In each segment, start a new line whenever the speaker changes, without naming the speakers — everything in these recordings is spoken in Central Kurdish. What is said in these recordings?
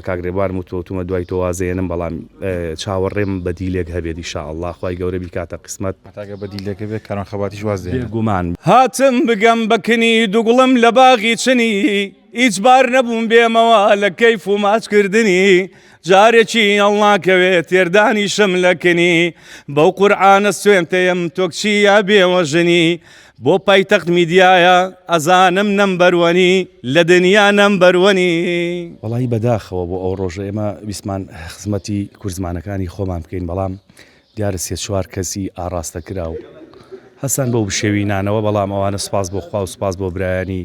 کاک ڕێبوارم وتووە وتومە دوای تۆ وازێنم بەڵام چاوەڕێم بەدیلێک هەبێت ان شاء اللە خوای گەورە بیکاتە قسمەت. هەتا گەر
بەدیلێک هەبێت کاروان خەباتیش واز دێنێت.
بێگومان. هاتم بگەم بە کنی دوگڵم لە باغی چنی هیچ بار نەبووم بێمەوە لە کەیف و ماچ کردنی جارێکی هەڵناکەوێ تێردانیشم لە کنی بەو قورعانە سوێن تەیەم تۆ کچی یا بێوەژنی بۆ پایتەخت میدیایە ئەزانم نەمبەروەنی لە دنیا نەمبەروەنی. وەڵایی بەداخەوە بۆ ئەو ڕۆژە ئێمە ویستمان خزمەتی کوردزمانەکانی خۆمان بکەین بەڵام دیارە سێ چوار کەسی ئاڕاستە کراو هەستان بەو بشێوی نانەوە بەڵام ئەوانە سوپاس بۆ خوا و سوپاس بۆ برایانی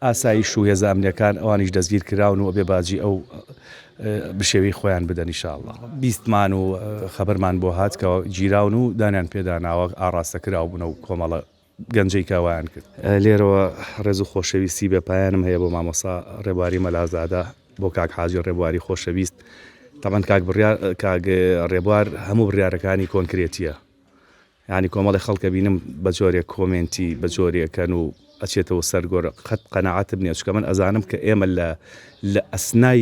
ئاسایش و هێزە ئەمنیەکان ئەوانیش دەستگیر کراون و ئەبێ باجی ئەو بشێوی خۆیان بدەن ان شاء اللە. بیستمان و خەبەرمان بۆ هات کە گیراون و دانیان پێدا ناوە ئاڕاستە کراو بوون ئەو کۆمەڵە گەنجەی کە وایان کرد. لێرەوە ڕێز و خۆشەویستی بێ پایانم هەیە بۆ مامۆستا ڕێبواری مەلازادە بۆ کاک حاجی ڕێبواری خۆشەویست تەبعەن کاک بڕیار کاک ڕێبوار هەموو بڕیارەکانی کۆنکرێتیە یانی کۆمەڵی خەڵک ئەبینم بە جۆرێک کۆمێنتی بە جۆرێکەن و ئەچێتەوە سەر گۆر قەت قەناعەتم نیە چونکە من ئەزانم کە ئێمە لە لە ئەسنای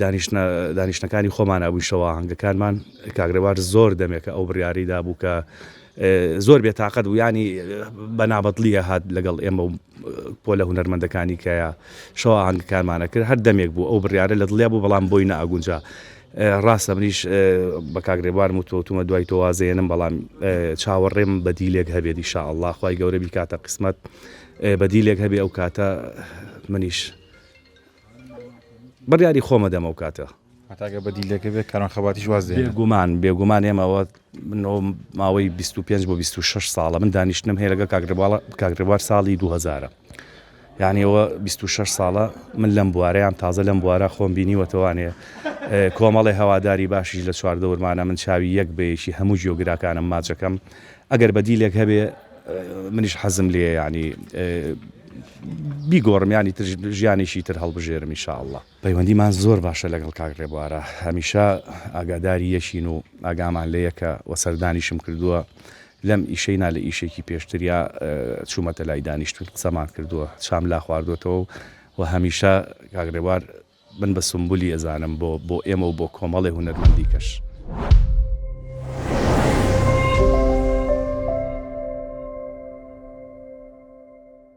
دانیشتنە دانیشتنەکانی خۆمان ئەبووین شەوە ئاهەنگەکانمان کاک ڕێبوار زۆر دەمێکە ئەو بڕیارەی دابوو کە زۆر بێتاقەت بوو ینی بە نابەدڵیە هات لەگەڵ ئێمە و پۆلە هونەرمەندەکانی کە شەوە ئاهەنگەکانمانە کرد هەر دەمێک بوو ئەو بڕیارە لە دڵیا بوو بەڵام بۆی نەئەگونجا ڕاستە منیش بە کاک ڕێبوارم وتووە وتومە دوای تۆ وازێنم بەڵام چاوەڕێم بەدیلێک هەبێت ان شاء اللە خوای گەورە بیکاتە قسمەت بەدیلێک هەبێ ئەو کاتە منیش بڕیاری خۆمە دەم ئەو کاتە.
هەتا گەر بەدیلێک هەبێ کاروان خەباتیش واز دێنێ.
بێگومان بێگومان ئێمە ئەوە من ئەوە ماوەی 25 بۆ 26 ساڵە من دانیشتنم هەیە لەگەڵ کاک ڕێبواڵ کاک ڕێبوار ساڵی 2000 یانی ئەوە 26 ساڵە من لەم بوارەیام تازە لەم بوارە خۆم بینیوەتەوانێ کۆمەڵێ هەواداری باشیش لە چواردەورمانە من چاوی یەک بە یەکی هەموو گیۆگراکانم ماچەکەم ئەگەر بەدیلێک هەبێ منیش حەزم لێ ینی بیگۆڕم ینی تر ژیانێکی تر هەڵبژێرم ان شاء اللە. پەیوەندیمان زۆر باشە لەگەڵ کاک ڕێبوارە هەمیشە ئاگاداری یەکین و ئاگامان لە یەکە وە سەردانیشم کردووە لەم ئیشەی نا لە ئیشێکی پێشتریا چوومەتە لای دانیشتوین قسەمان کردووە چام لا خواردۆتەوە و هەمیشە کاک ڕێبوار من بە سومبولی ئەزانم بۆ بۆ ئێمە و بۆ کۆمەڵێ هونەرمەندی کەش.